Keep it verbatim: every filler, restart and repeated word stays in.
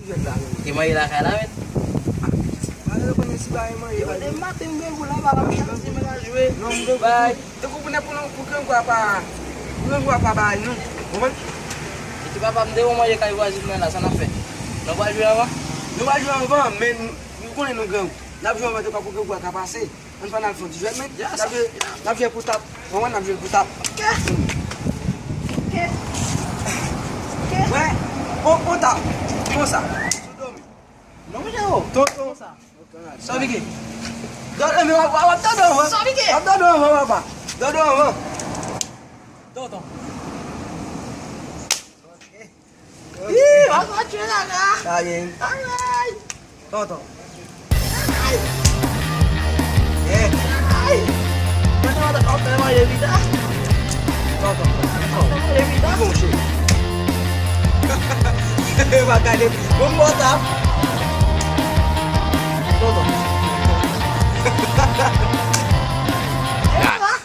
Jwèt la menm. Te manje lakay la, men. Malere konnen si bagay manje. Yo, demen maten, m gen gou la, pa m ap chanje, m al jwe. Non, m gen gou. Bay. Tankou pou nèg pou, pou grangou a pa, pou grangou a pa bay nou. Konprann? Epi papa, m te wè w manje kay vwazin nan la, sa n ap fè? Nou pral jwe anvan? Nou pral jwe anvan, men nou, nou konnen nou grangou. N ap jwe anvan, tankou pou grangou a ka pase. Ann fè n al fè yon ti jwèt, men. N ap jwe, n ap jwe pou tap. Konprann, n ap jwe pou tap. Ok. Ok. Ok. Wè. On, on tap. Konsa. Sou do m. Non, monchè, o. Tonton. Konsa. Sa w pike? Dodo, men w ap, w ap dodo anvan. Sa w pike? W ap dodo anvan, papa. Dodo anvan. Tonton. Ok. Ih, w ap tchwe la, la. Sa gen. Alright. Tonton. Ay! Eh. Ay! Mwen ta w ap fè manje pita. Tonton. Manje pita, monchè. Bagay de bon bò tap. Tonton.